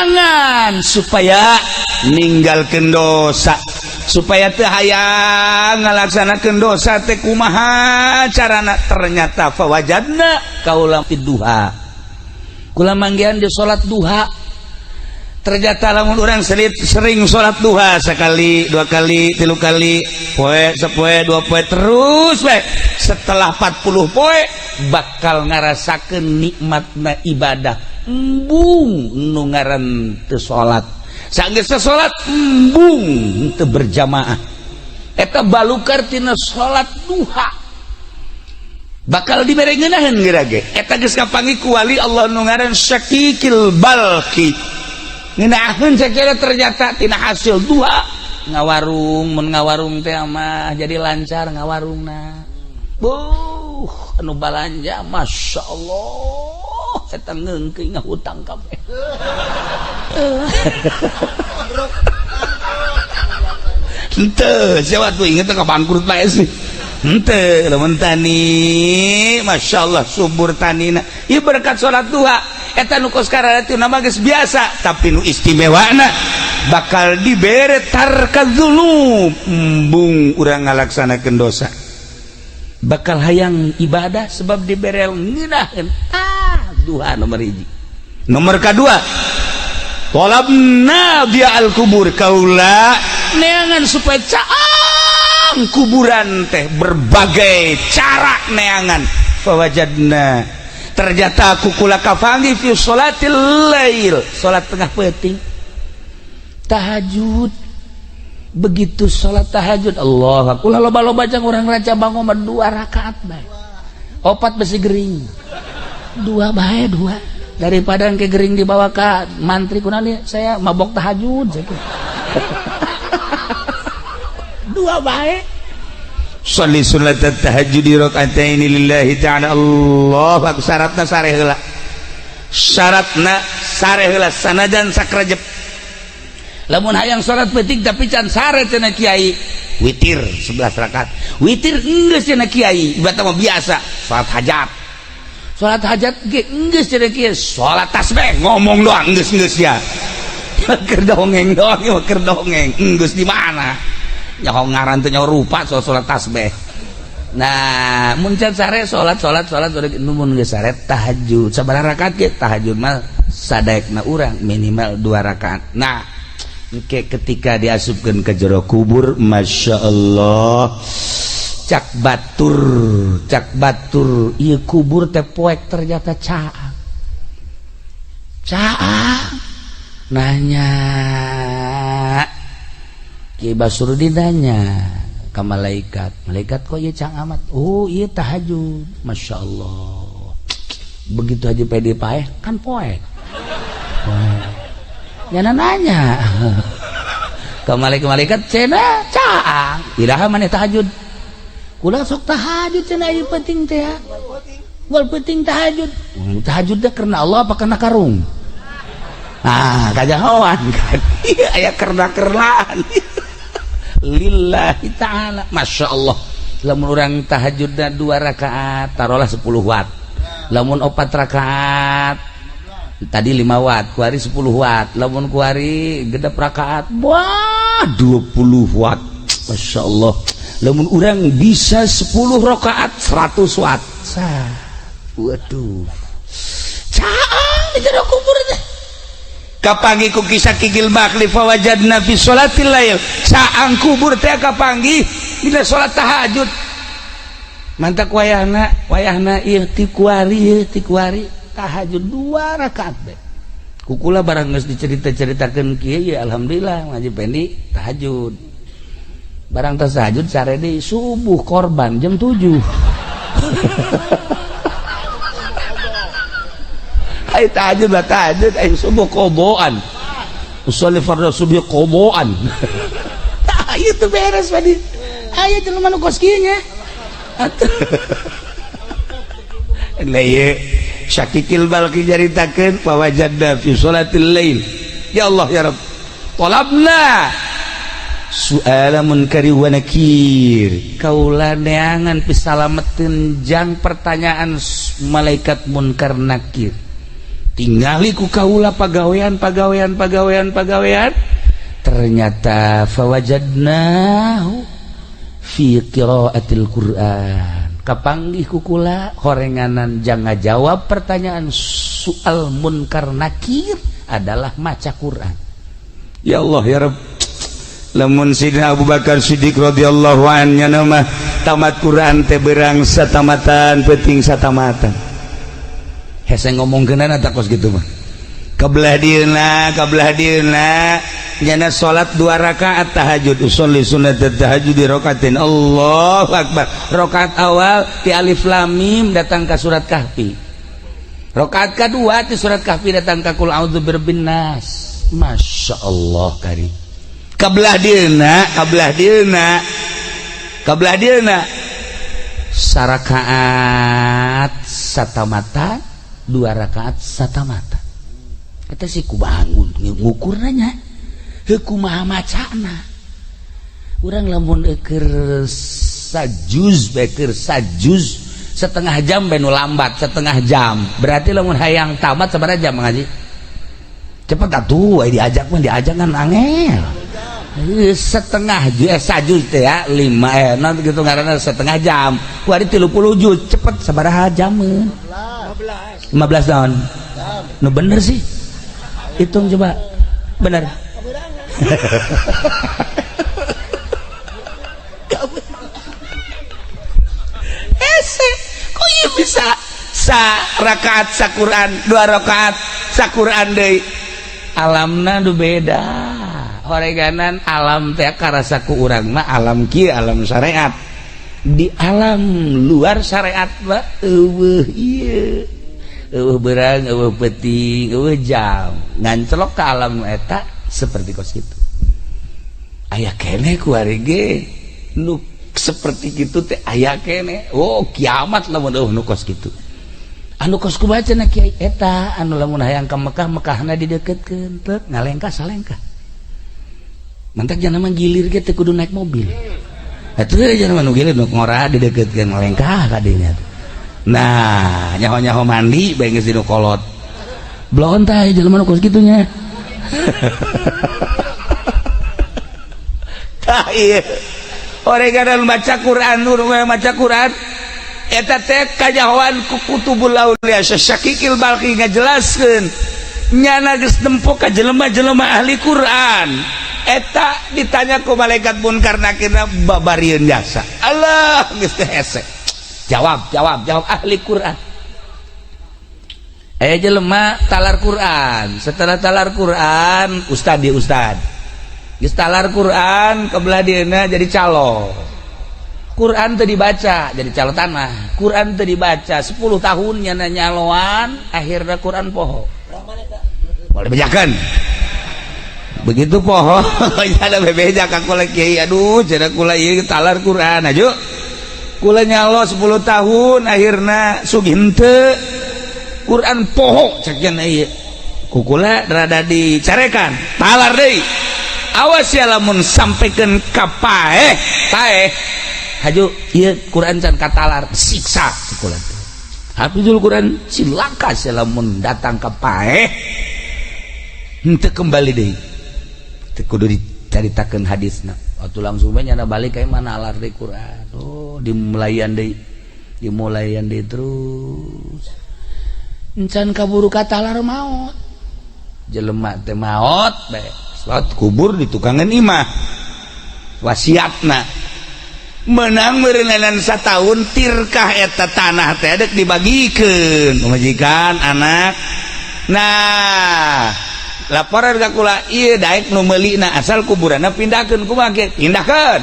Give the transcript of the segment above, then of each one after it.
Neangan supaya ninggalkeun dosa, supaya teu hayang ngalaksanakeun dosa teh kumaha carana? Ternyata fawajadna kaula duha, kula manggihan di salat duha. Ternyata lamun orang sering salat duha sekali, dua kali, tilu kali, poe sepoe, dua poe, terus we setelah 40 poe bakal ngarasakeun nikmatna ibadah. Embung nu ngaran teu salat, sanggeus salat embung teu berjamaah. Eta balukar tina salat duha bakal dibere ngeunaheun geura ge. Eta geus kapanggih ku wali Allah nu ngaran Syakikil Balki, ngeunaheun sakieu. Ternyata tina hasil duha ngawarung, mun ngawarung teh mah jadi lancar ngawarungna. Buh, anu balanja Masya Allah, eta ngeungkeun ngahutang kabeh. Henteu, siapa tuh inget ka bangkrut bae sih. Henteu, lamun tani, Masya Allah, subur tanina. Ieu berkat salat duha. Eta nu kos kararitu nama geus biasa, tapi nu istimewana bakal dibere tarka dzunub, embung urang ngalaksanakeun dosa. Bakal hayang ibadah sebab dibere ngeunaheun. Ah, duha nomor hiji. Nomor kedua, tolabna dia al kubur, kaula neangan supaya caang kuburan teh berbagai cara neangan. Fawajadna, ternyata aku kula kapanggih fi sholatil lail, salat tengah peuting, tahajud. Begitu salat tahajud, Allah, kula loba-loba jang urang Ranca Bango mah dua rakaat bae, opat besi gering, dua bae, dua, daripada ke gering dibawa ke mantri kunani saya mabok tahajud saya. Dua bae. Sholli sunat tahajud rakaataini lillahi ta'ala. Allah akbar. Syaratna sare heula, syaratna sare heula, sanajan sakrejep. Lamun hayang salat peuting tapi can sare, cenah kiai, witir 11 rakaat. Witir geus cenah kiai, ibarat mah biasa salat hajat. Salat hajat ge geus cenah kiai, salat tasbih ngomong doang geus, geus ya keur dongeng doang ya, keur dongeng geus. Di mana nyaho ngaran teh, nyaho rupa soal salat tasbih. Nah, mun can sare salat, salat, salat, salat. Mun geus sare tahajud sabaraha rakaat ge? Tahajud mah sadaekna urang, minimal dua rakaat. Nah, engke ketika diasupkeun ke jero kubur, Masya Allah, cak batur, cak batur, ieu kubur teh poek, ternyata caang caang. Nanya Ki Basrudin, nanya ke malaikat, "Malaikat, kok ieu caang amat?" "Oh, iya tahajud." Masya Allah, begitu aja pede paeh kan poek poek. Nyana nanya ke malaikat-malaikat, "Cenah caang, iraha maneh tahajud?" "Kula sok tahajud," cenah, "ieu penting teh ya. Wal penting tahajud." Tahajud teh karena Allah apa karena karung? Ah, kajahoan kan. Iya, aya kerna-kernaan. Lillahi ta'ala. Masya Allah. Lamun urang tahajudna dua rakaat, taruhlah 10 watt. Lamun opat rakaat, tadi 5 watt, kuari 10 watt. Lamun kuari genep rakaat, wah, 20 watt. Masya Allah. Lamun urang bisa 10 rakaat, 100 watt. Sah. Waduh. Caang di jero kubur teh. Kapanggih ku kisah Kikil Bakli, fawajadna fi sholatil lail, caang kubur teh kapanggih dina salat tahajud. Mantak wayahna wayahna ieu ti kuari, ieu ti kuari tahajud dua rakaat be. Kukula barang geus dicerita-ceritakeun kieu ya, alhamdulillah ngaji pendi tahajud. Barang tas tahajud sare di subuh korban jam 7. Ay tahajud lah tahajud, ay subuh koboan. Usolli fardhu subuh koboan. Tah itu beres tadi. Aya jelema nu kos kieu nya. Atuh. Lah ieu Syakikil Balki nyaritakeun fawajadna fi sholatil lail. Ya Allah ya Rabb. Talabna su'ala munkari wa nakir. Kaula neangan pisalameteun jang pertanyaan malaikat munkar nakir. Tinggali ku kaula pagawean, pagawean, pagawean, pagawean. Ternyata fawajadnahu fi qiraatil Quran. Kapanggih ku kula horenganan jangan jawab pertanyaan soal Munkar Nakir adalah maca Quran. Ya Allah, ya Rabb, lamun Sidina Abu Bakar Siddiq radhiyallahu anhu mah tamat Quran teh berang satamatan, penting satamatan. Hese ngomongkeunana tak kos gitu mah. Kebelah dieuna, kebelah dieuna nyana salat dua rakaat tahajud, usolli sunnat tahajud di rakaatin, Allahu akbar. Rakaat awal ti alif lam mim datang ke surat Kahfi, rakaat kedua ti surat Kahfi datang ke qul a'udzu birabbin nas. Masya Allah kari. Kebelah dieuna, kebelah dieuna, kebelah dieuna sarakaat satamata, dua rakaat satamata. Kita sih ku bangun ngukur nanya kumaha macana urang. Lamun eker sajuz, beker sajuz setengah jam benu lambat setengah jam, berarti lamun hayang tamat seberapa jam ngaji cepet atuh? Diajak mah diajak kan angel. Setengah juz, sajuz teh ya lima, non gitu ngaranna setengah jam. Ku ari 30 juz cepet sabaraha jam? 15 tahun nu bener sih, hitung coba bener. Hese kok iya bisa sa rakaat sa Quran, dua rakaat sa Quran deui? Alamna nu beda horeganan alam teh karasa ku urang mah alam kieu, alam syariat. Di alam luar syariat mah eueuh ieu, eueuh berang, eueuh peuting, eueuh jam. Ngancelok ke alam eta seperti kos kitu. Aya keneh ku ge nu seperti gitu teh, aya keneh. Oh, kiamat lamun eueuh nu kos kitu. Anu kos kumaha cenah, Kiai? Eta anu lamun hayang ka Mekah, Mekahna dideketkeun, teu ngalengkah salengkah. Mantak jangan mah gilir ge teu kudu naik mobil. Atuh jangan mah nu gilir nu ngora dideketkeun, ngalengkah ka dinya. Nah, nyaho-nyaho mandi bae geus dinu kolot. Bloon tah jelema nu kos kitu nya. Tah ieu. Oreganan baca Quran, nu maca Quran eta teh kanyahoan ku kutubul aulia. Syakikil Balki ngajelaskeun nyana geus nempo ka jelema-jelema ahli Quran eta ditanya ku malaikat Munkar Nakir babarieun jasa. Allah, geus teh hese. Jawab, jawab, jawab, ahli Quran. Aya jelema talar Quran, setelah talar Quran ustad, dia ustad geus talar Quran, kebelah dieuna jadi calo. Quran teu dibaca, jadi calo tanah. Quran teu dibaca 10 tahun nyana nyaloan, akhirnya Quran poho. Boleh bejakan begitu poho ada bebeja ka kula, "Kiai, aduh," cenah, "kula ieu talar Quran aju kula nyalo 10 tahun, akhirna sugih henteu, Quran poho." Cek cenah ieu ku kula rada dicarekan, "Talar deui, awas ya lamun sampaikan ka paeh paeh haju ieu Quran can katalar, siksa." Kula hafizul Quran, cilaka sia lamun datang ka paeh henteu kembali deui. Teu kudu dicaritakeun hadisna. Waktu langsung bae nyana balik ka mana alar deui Quran. Oh, dimulayan deui, dimulayan deui terus, encan kaburu katalar maot. Jelema teh maot bae. Salat kubur di tukangan imah, wasiatna menang meureunan satahun tirkah eta tanah teh dek dibagikeun pamajikan anak. Nah, laporan ka kula ieu daek nu meulina, asal kuburanna pindahkeun. Kumaha ge pindahkeun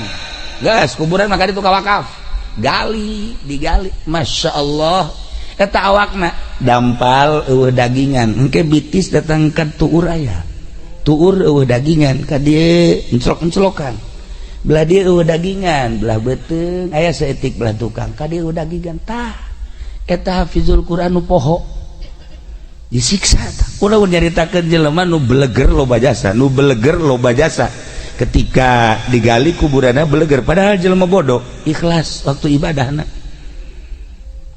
geus kuburan maka itu ka wakaf. Gali, digali, Masya Allah, eta awakna dampal, eueuh dagingan. Engke bitis datang ka tuur, aya tuur, eueuh dagingan, ka dieu enclok-enclokan. Belah dieu eueuh dagingan, belah beuteung aya saeutik, belah tukang ka dieu eueuh dagingan. Tah eta hafizul Quran nu poho disiksa tah. Ulah nyaritakeun jelema nu beleger loba jasa, nu beleger loba jasa. Ketika digali kuburanna beleger, padahal jelema bodoh, ikhlas waktu ibadahna.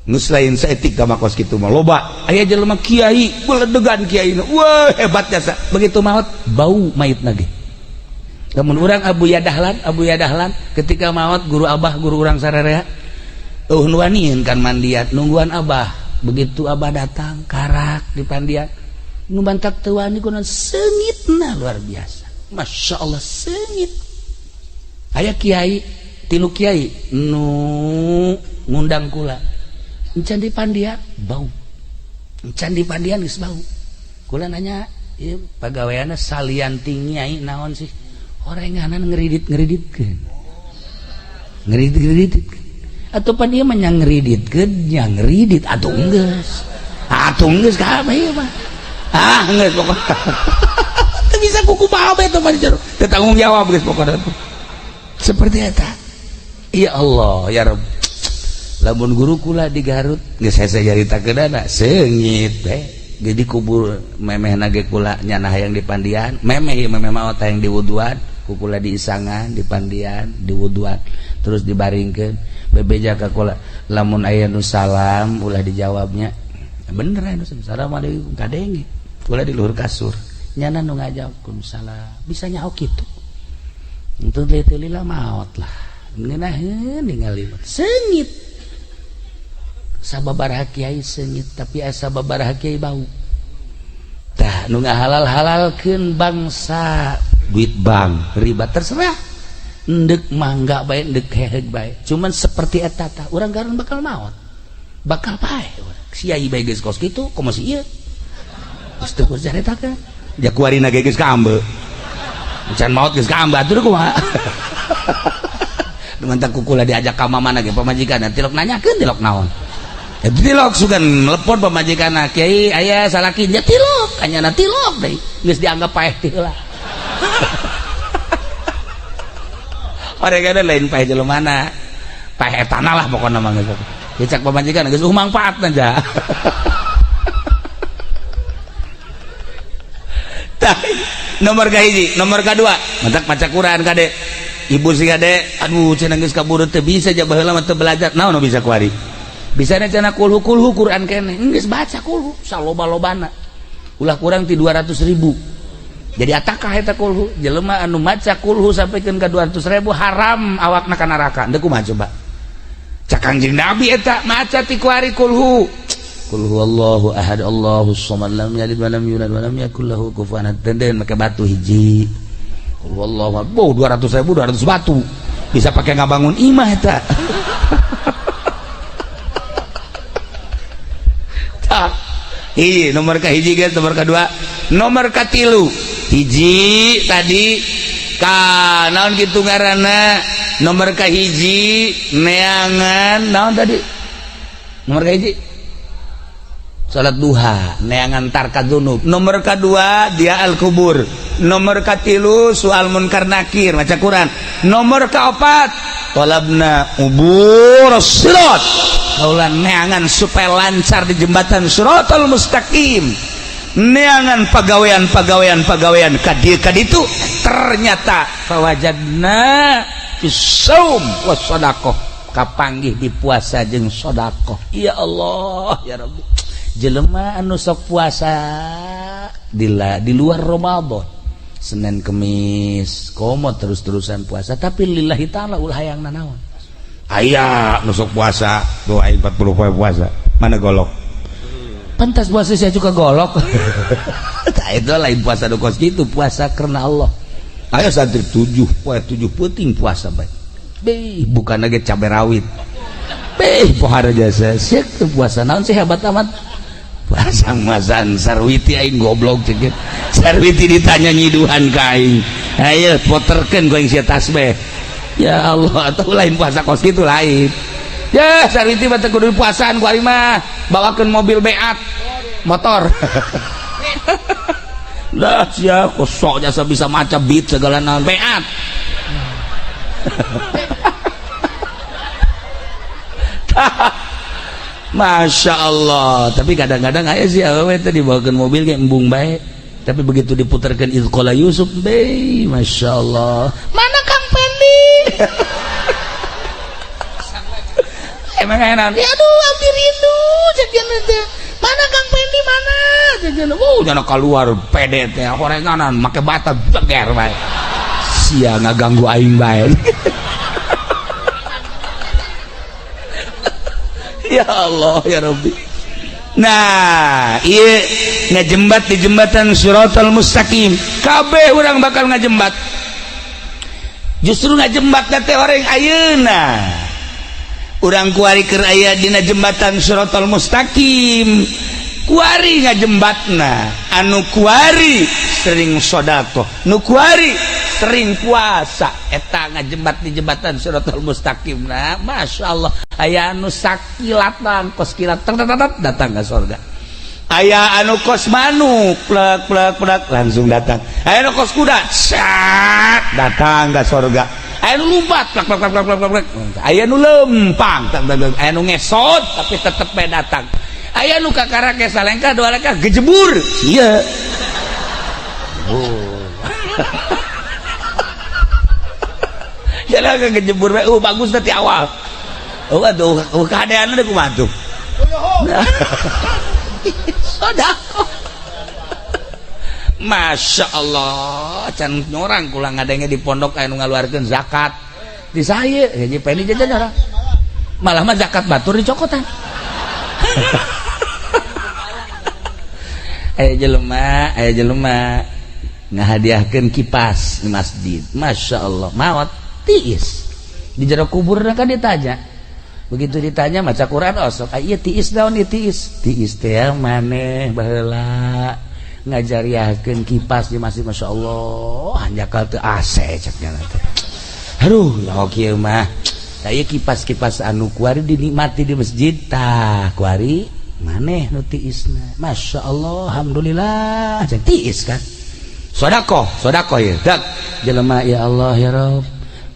Geus lain saeutik ka makos kitu mah loba. Aya jelema kiai, beledegan kiai. Wah, hebat jasa. Begitu maot bau mayitna ge. Lamun urang Abu Yadahlan ketika maot guru abah guru urang sararea eueuh nu wanian kan mandian nungguan abah. Begitu abah datang karak di pandian nu bantak teu wani kunaon seungitna luar biasa. Masya Allah seungit. Aya kiai tilu kiai nu ngundang kula. Encan di pandian bau. Encan di pandian geus bau. Kula nanya, ieu pagaweanna salian ti nyai naon sih? Orenganan ngeridit-ngeriditkeun. Ngeridit-ngeriditkeun. Atuh pan ieu mah nya ngeriditkeun, nya ngeridit atuh geus. Atuh geus kabeh ieu mah. Ah, geus pokona. Teu bisa kuku bae teh mah jero. Teu tanggung jawab geus pokona. Seperti eta. Ya Allah, ya Rabb. Lamun guru kula di Garut geus hese nyaritakeunana seungit teh. Jadi kubur memehna ge kula nyana hayang di pandian, memeh ieu memeh maot hayang diwuduan, ku kula diisangan di pandian, diwuduan, terus dibaringkeun. Bebeja ka kula, lamun aya nu salam ulah dijawabnya. Bener aya nu assalamualaikum kadenge. Kula di luhur kasur. Nyana nu ngajawab salam, bisa nyaho kitu. Entu teu lila maot lah. Ngeunaheun ningali seungit. Sababaraha kiai seungit tapi asa sababaraha kiai bau. Tah nu ngahalal-halalkeun bangsa duit bank riba terserah. Endek mangga bae endek heheg bae. Cuman seperti eta tah urang garan bakal maot. Bakal paeh urang. Kiai bae geus kos kitu komo si ieu. Geus teu kudu caritakeun. Ja kuarina ge geus kaambe. Can maot geus kaambe atuh kumaha. Mantap kukula diajak ka mamana ge pamajikan tilok nanyakeun tilok naon. Tilok sugan telepon pamajikan kiai aya salaki nya tilok anyana tilok deui geus dianggap paeh teh heula. Oregana lain paeh jelemana. Paeh etana lah pokona mah geus. Cek pamajikan geus mangfaatna ja. Tah nomor kahiji, nomor kadua, mantak maca Quran kade. Ibu sih kade, aduh cenah geus kaburu teu bisa ja baheula mah teu belajar. Naon nu bisa kuari? Bisa cenah kulhu kulhu Quran keneh geus baca kulhu saloba-lobana ulah kurang ti 200.000 jadi atakah eta kulhu jelema anu maca kulhu sampikeun ka 200.000 haram awakna ka neraka deuk kumaha coba cak Kangjeng Nabi eta maca ti kuari kulhu qul huwallahu ahad Allahus samad lam yalid wa lam yulad wa lam yakul lahu kufuwan ahad denden make batu hiji qul huwallahu ahad 200.000 200 batu bisa pakai ngabangun imah eta. Hiji nomor ka hiji guys, nomor kedua, nomor katilu hiji tadi ka naon kitu ngaranna nomor ka hiji neangan naon tadi nomor ka hiji salat duha neangan tarka dzunub, nomor kedua dia al kubur, nomor katilu soal munkar nakir maca Quran, nomor keempat talabna ubur sirat kaulan neangan supaya lancar di jembatan siratal mustaqim, neangan pagawean kadieu kaditu ternyata fawajadna fis saum was sadaqah kapanggih di puasa jeung sedekah. Ya Allah ya Rabbi, jelema anu sok puasa di luar Ramadan Senin Kemis komo terus-terusan puasa tapi lillahi ta'ala ulah hayang nanaon. Aya nu sok puasa doain 40 poe puasa mana golok pantas puasa saya juga golok. Tah itu lain puasa nu kos kitu, puasa karena Allah. Aya santri 7 poe 7 peuting puasa bae. Beh bukan lagi cabe rawit. Beh pohara jasa sia teu puasa naon sih hebat amat. Puasa masan sarwiti aing goblok cek. Sarwiti ditanya nyiduhan ka aing. Ayo poterkeun ku aing sia tasbih. Ya Allah, atau lain puasa kos kitu lain. Ya sarwiti mah teu kudu puasaan ku aing mah. Bawakeun mobil beat motor. Lah sia kosok jasa bisa maca beat segala naon beat. Masya Allah, tapi kadang-kadang aya sih awewe teh dibawakeun mobil ge embung bae. Tapi begitu diputarkan Izqala Yusuf, be, Masya Allah. Mana Kang Pendi? Emang enak. Ya aduh, abdi rindu cek teh. Mana Kang Pendi mana? Cek oh jangan keluar pede teh horenganan make bata beger bae. Sia ngaganggu aing bae. Ya Allah ya Rabbi. Nah, ieu ngajembat di jembatan Shiratal Mustaqim. Kabeh urang bakal ngajembat. Justru ngajembat teh orang ayeuna. Urang kuari keur aya dina jembatan Shiratal Mustaqim. Kuari ngajembatna, anu kuari sering sedekah, nu kuari sering puasa, eta ngajembat di jembatan Shiratal Mustaqim. Nah, Masya Allah, aya anu sakilatan kos kilat datang ke surga. Aya anu kos manuk plek plek plek langsung datang. Aya anu kos kuda cat datang ke surga. Aya anu lompat plek plek plek plek plek. Aya anu lempang, aya anu ngesot tapi tetep bae datang. Aya nu kakara ke salengkah dua lengkah gejebur. Iya. Oh. Jalan ke gejebur bae, bagus tadi awal. Oh aduh, keadaan udah kumaha tuh. Sedekah. Masya Allah, can nyorang kula ngadenge di pondok aya nu ngaluarkeun zakat. Di saya, Haji Pendi jajan nyorang. Malah mah zakat batur dicokotan. Aya jelema ngahadiahkeun kipas di masjid. Masya Allah, maot tiis. Di jero kuburna kan ditanya. Begitu ditanya maca Quran osok, ieu tiis daun ieu tiis. Tiis teh maneh baheula ngajariahkeun kipas di masjid. Masya Allah, hanjakal teu AC ceknya teh. Aduh, ya kieu mah. Tah ieu kipas-kipas anu kuari dinikmati di masjid tah kuari maneh nu tiisna. Masya Allah, alhamdulillah cek tiis kan. Sedekah, sedekah ieu. Dak jelema ya Allah ya Rabb.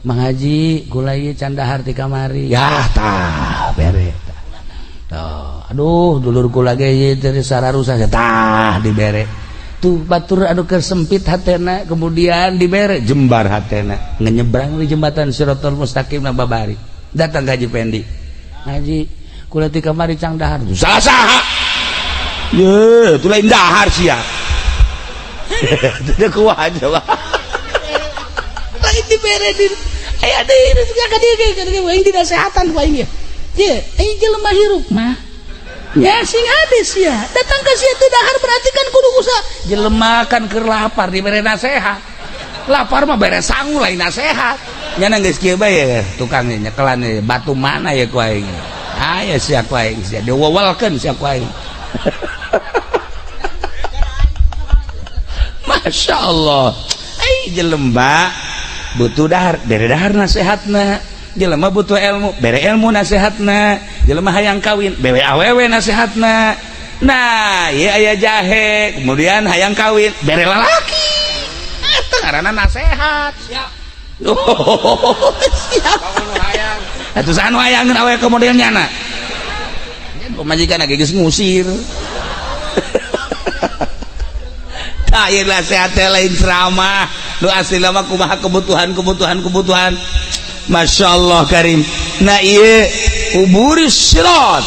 Mang Haji gula ieu can dahar ti kamari. Ya tah bere tah. Tuh, aduh dulur kula ge ieu teh sararusa tah dibere. Tuh batur anu keur sempit hatena kemudian dibere jembar hatena. Ngenyebrang di jembatan Shiratal Mustaqim na babari. Datang ka Haji Pendi. Haji kula ti kamari cang dahar. Salah saha? Ye, tu lain dahar sia. Teu kuat coba. Lain dibere di aya deui ka dieu aing dinasehatan ku aing ye. Aing jelema hirup mah. Ya sing ades ya. Datang ka sia teu dahar berarti kan kudu usaha. Jelema kan keur lapar dibere nasehat. Lapar mah bere sangu lain nasehat. Nya geus kieu bae tukang nyekelan batu mana ya ku aing. Aya sia ku aing sia diwewelkeun sia ku aing. Masya Allah. Ai jelema butuh dahar, bere dahar nasehatna. Jelema butuh ilmu, bere ilmu nasehatna. Jelema hayang kawin, bere awewe nasehatna. Nah, ieu aya jahe, kemudian hayang kawin, bere lalaki. Eta ngaranna nasehat. Siap. Oh, siap. Atuh anu hayangeun awewe ke model nyana. Pemajikan lagi geus ngusir. Tah ieu nasehat teh lain ceramah. Nu asli mah kumaha kebutuhan. Masya Allah karim. Nah ieu uburis sirat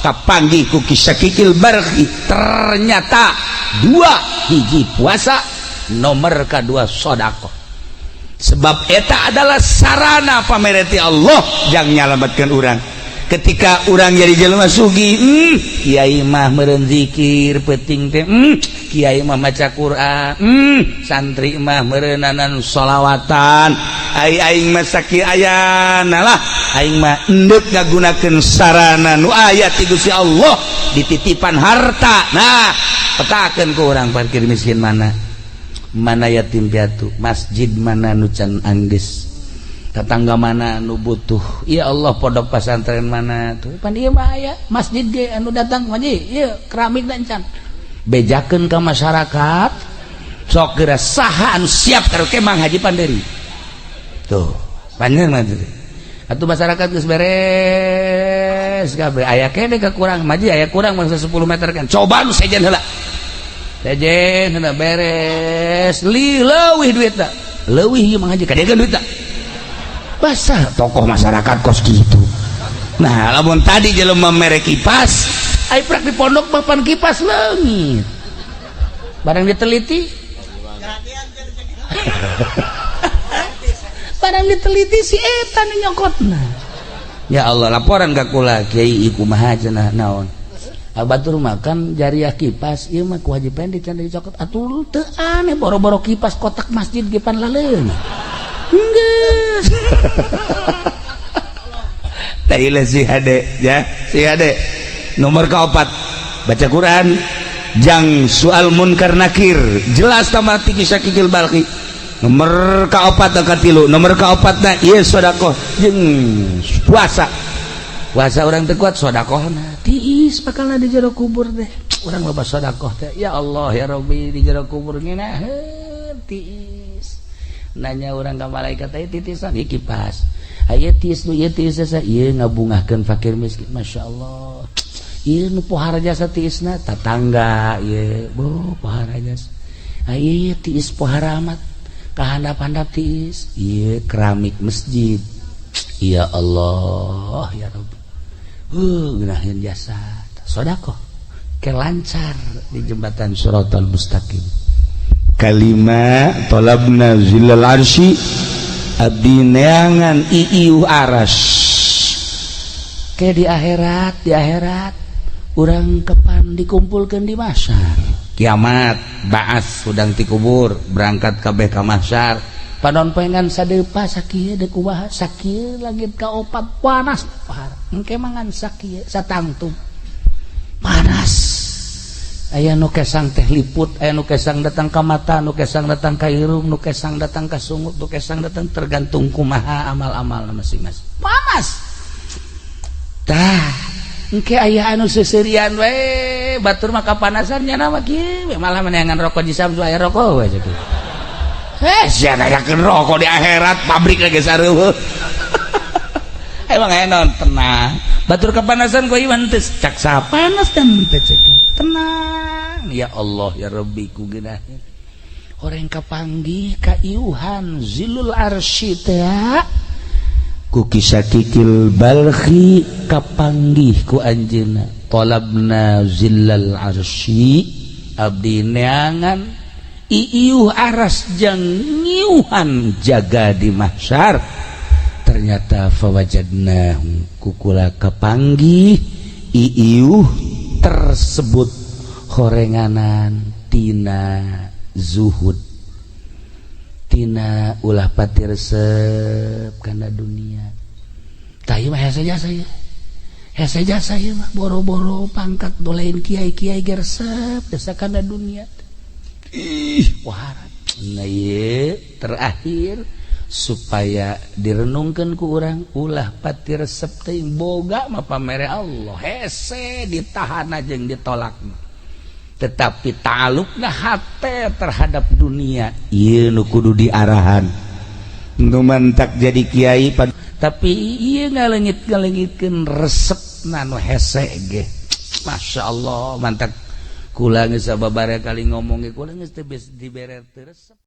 kapanggih ku kisakikil barhi. Ternyata dua hiji puasa nomor kedua sedekah. Sebab eta adalah sarana pamereti Allah jang nyalametkeun urang. Ketika urang jadi jelema sugih, kiai mah meureun zikir peuting teh, kiai mah maca Quran, santri mah meureunanan sholawatan. Ai aing mah sakieu ayana lah, aing mah endek ngagunakeun sarana nu aya ti Gusti Allah dititipan harta. Nah, petakeun ku urang parkir miskin mana? Mana yatim piatu, masjid mana nu can anggeus, tetangga mana nu butuh. Ya Allah, pondok pesantren mana tuh pan ieu mah aya masjid ge anu datang haji ieu keramik dan can bejakeun ka masyarakat. Sok geura saha anu siap karaoke Mang Haji Panderi tuh panjang mah atuh masyarakat geus beres kabeh aya kene kekurang maji aya kurang mangsa 10 meter kan coba nu sejen heula sejen heula beres li leuwih duitna leuwih ieu Mang Haji kadegan duitna. Basah tokoh masyarakat kos gitu. Nah, lamun tadi jelema mere kipas, ai prak di pondok mah pan kipas leungit. Barang diteliti, barang diteliti si eta nu nyokotna. Ya Allah, laporan ka kula, "Kiai, kumaha cenah, naon?" "Batur makan jariah kipas ieu mah ku Haji Pendi can dicokot." Atuh teu aneh, boro-boro kipas, kotak masjid ge pan laleung geus. Tailah si hade ya, si hade nomor keempat baca Quran jang soal munkar nakir jelas tambah tinggi Syakikil Balki. Nomor keopat katilu, nomor keopat na ieu sedekah jeung puasa. Puasa orang teu kuat, sedekahna tiis bakal di jero kubur deh. Urang loba sedekah teh, ya Allah ya Rabbi, di jero kubur ngeunaheun tiis. Nanya urang ka malaikat, "Teh titisan ieu kipas aya tiis nu ieu tiis jasa ieu ngabungahkeun fakir miskin, Masya Allah, ieu nu pohara jasa tiisna tatangga ieu bo pohara jasa, ieu tiis pohara amat kahandap-handap tiis ieu keramik masjid, ya Allah ya Rabbi, ngeunaheun jasa sedekah ke lancar di jembatan Shiratal Mustaqim." Kalima talabna zillal arsy, abdi neangan iiuh aras ke di akhirat. Di akhirat urang kapan dikumpulkan di mahsyar kiamat, baas hudang ti kubur berangkat kabeh ka mahsyar, panon poe ngan sadepa sakieu deuk kumaha, sakieu langit kaopat panas parah. Engke mangan sakieu satangtung panas. Aya nu kesang teh liput, aya nu kesang datang ka mata, nu kesang datang ka irung, nu kesang datang ka sungut, nu kesang datang tergantung kumaha amal-amal masing-masing. Panas tah engke aya anu seuseurian we, batur mah kapanasan nya mah kieu malah meneangan rokok di Samsu, aya rokok we kieu. Eh, sia nanyakeun rokok di akhirat, pabrik lagi sareueuh. Emang aya naon, tenang. Batur kepanasan kok iwan teu cak saha panas dan teu cek. Tenang. Ya Allah ya Rabbi ku geunaheun. Orang kapanggih ka iuhan zilul arsy teh ku Kisakikil Balkhi, kapanggih ku anjeunna, talabna zillal arsy, abdi neangan iiuh aras jang ngiuhan jaga di mahsyar. Ternyata fawajadna, kukula kapanggih iiuh tersebut horenganan tina zuhud, tina ulah pati resep kana dunia. Tah ieu mah hese jasa ieu, hese jasa ieu mah, boro-boro pangkat dolein kiai-kiai ge resep jasa kana dunia. Ih, wah. Nah, ieu terakhir supaya direnungkan ku urang, ulah pati resep teuing. Boga mah pamere Allah, hese ditahan jeung ditolak, tetapi ta'alluqna hate terhadap dunia ieu nu kudu diarahan. Nu mantak jadi kiai tapi ieu ngalengit-ngalengitkeun resepna nu hese ge, Masya Allah. Mantak kula geus sababaraha kali ngomong ge, kula geus teu dibere teu resep.